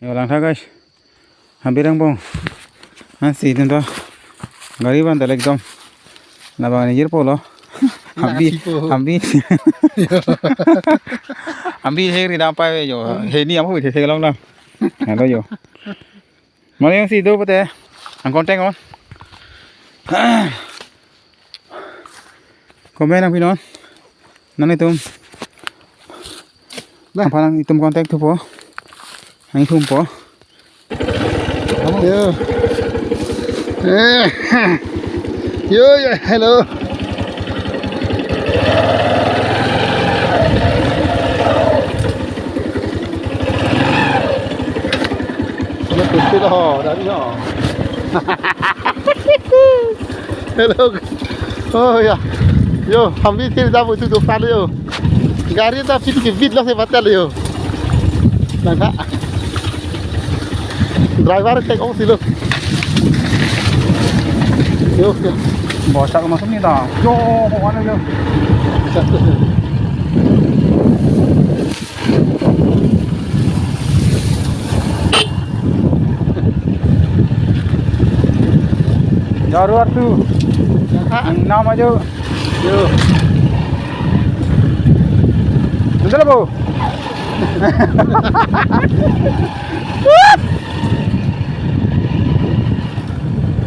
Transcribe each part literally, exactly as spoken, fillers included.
Yo, langtha guys. Hambi angbong. Ansi itum ta gari abang ta le ekdom. Labang ni jirpo lo. Hambi, Nasi po. Hambi. Hambi heri dam pai yo. Heni amu bisi theklong na. Hello yo. Mane jongsi do pute. Nang contact on. Comment nangpinon. Nanglitum. Dah. Apa nanglitum contact thupo. Nangthumpo. Yo. Eh. Yo, yo, hello. Hello, putih lo, dari lo. Hello. Oh ya. Yo, Hambi thir dam utu do palo yo. Gari ta pit ke bit lo se batal yo. Langtha. Driver tek ong si lo. Yo, yo. Bosak masuk ni ta. Yo, mau mana yo? Jaru artu. Nang nam ajo. Yo. Betul, Bu?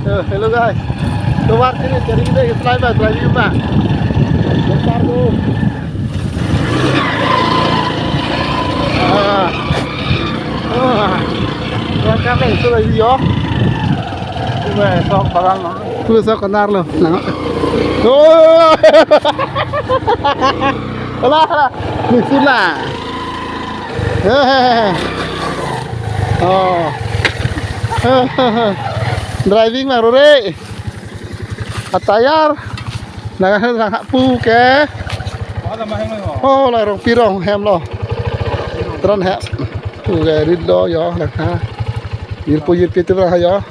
Eh, hello guys. Tovar sini jadi kita ke Selaibah, Selaibah. Bentar tuh. Ah. Ah. Tuan kami sudah yo. Tuh, sok bagan lo. Tuh, sok kenar lo. Nah. Oh. Alah, alah. Nih, sudah. Hehehe. Oh. Driving ma rore. Atayar. Nang nang pu ke. Oh, la rong pirong hem lo. Tron hem. Pu ke rit lo yo, nang ha. Jirpo jirpi tu ha yo.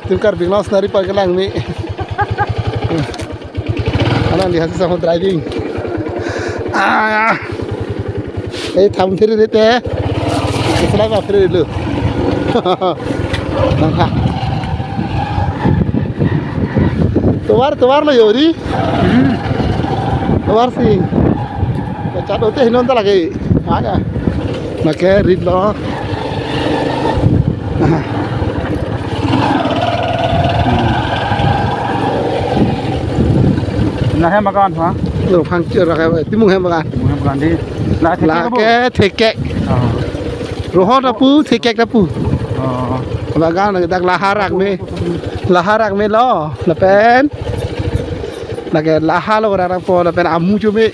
Tim Karbi Anglong scenery park kelang mi. Alang di hasil sama driving. Ah. Eh, tham thiri rete. Selamat thiri dulu. Nang ha. Tovar, tovar lo yori. Tovar si. Chat ote hinon ta lagi. Mana? Lake rit lo. Na hem bagan ha? Lo phang chira ka, timung hem bagan. Timung hem bagan di. La thekek bu? Lake thekek. Ah. Rohor ta pu, thekek ta pu. Oh. Bagan dak lahar ak me. Lahar ak me lo. Lapen. Lake lahar lo rarang po lapen amu chume.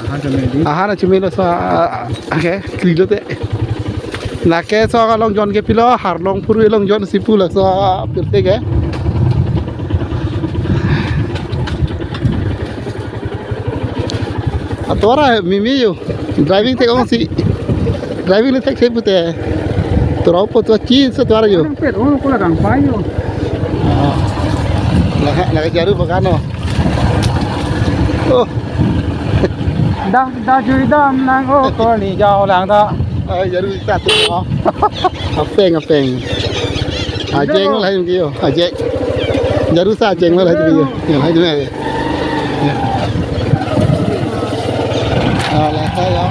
Aha, jame di. Aha, na chumi lo so, ah, ah, okay, kri lo te. Lake so ka long jon ke pilo, Harlong Phurui long jon si pu laso pirthe ke. Atora mimi yo. Driving thek ong si. Driving le thek thek pute. Tora po tua chi so tora yo. Nang pet, oh, ko la gang pai yo. Ah. Laga, laga jaru bagan lo. Oh. Dah, dah jui dam nang, oh, ko ni jao lang ta. Ai, jaru sa tu, oh. Apeng, apeng. Ajeng lah yang kio, ajeng. Jaru sa ajeng lah yang kio. Yang hai tu ya. Ya. Ah, lah saya.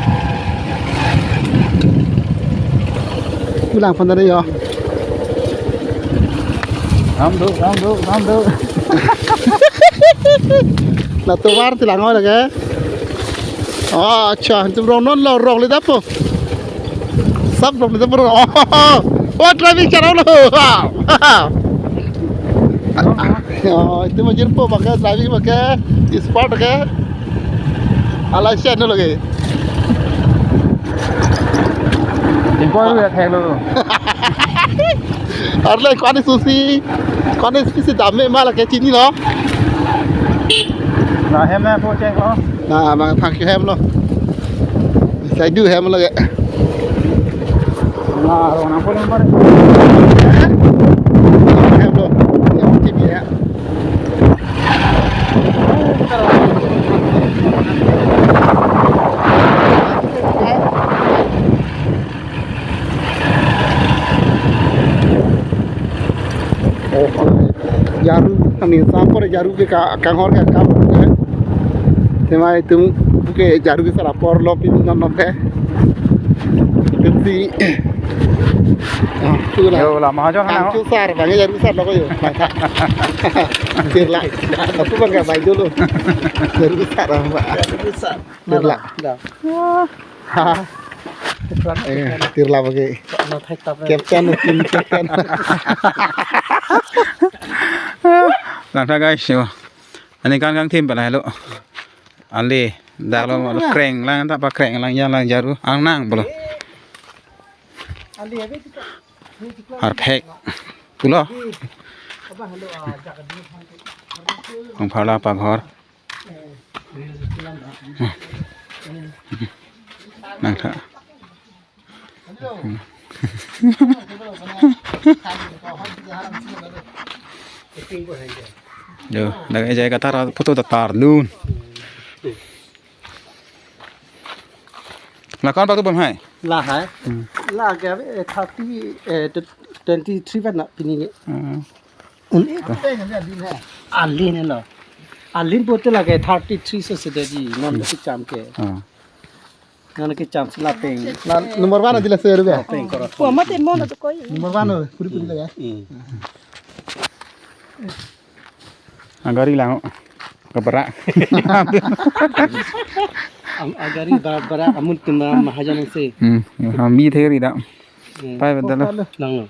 Pulang pon tadi ya. Ram do, ram do, ram do. Na tovar ti lang oi lake. Oh, acha, itum rong non lo, rong le dapo. Sab rong le dapo. Oh, oh, oh, driving charo lo. Oh, itum majir po pakai driving pakai sport ke. Ala sian lo lagi. Impor ya thek lo. Arle kwani susi, kwani susi dam me ma lake chini lo. Na hem na po cheng lo. Na ma phak hem lo. Sai du hem lo ke. Na rong nang po nang po. Hem lo. Ya chini ya. Jaru, ani sampor jaru ke ka, kanghor ke ka. Tema itum ke jaru ke sar apor lo pin non non ke. Itum si. Ah, tu la. Yo, la mahajon na. Ang tu sar, bang jaru sar lo ko yo. Tirla. Aku bang ka bai dulu. Jaru sar, bang. Jaru sar. Tirla. Dah. Ha. Eh, tirla bagi. Na thai tap. Captain, team captain. Langtha guys, yo. Ani kan kangthim pala helo. Ali, dak lo mo kreng lang ta pa kreng lang ya lang jaru ang nang bolo. Harphek. Pulo. Ang phala paghor. Langtha. Yo, dak ejai katar photo ta tarlun. La kon bak tu bom hai. La hai. Hmm. La ke, eh, thirty, eh, twenty-three pen na pini ni. Hmm. Un-e. Alin lo. Alin bote lake thirty-three so se de ji. Non ke cham ke. Ah. Non ke cham si la peng. La number one adila se rupiah. Peng korot. Pu mate mo na to koi. Number one, puri puri lake. Hmm. Agari lang. Kabara. Am, agari bara, bara amun tum mahajan se. Hmm, ham bi theri da. Hmm. Pai bedalo. Lang lo.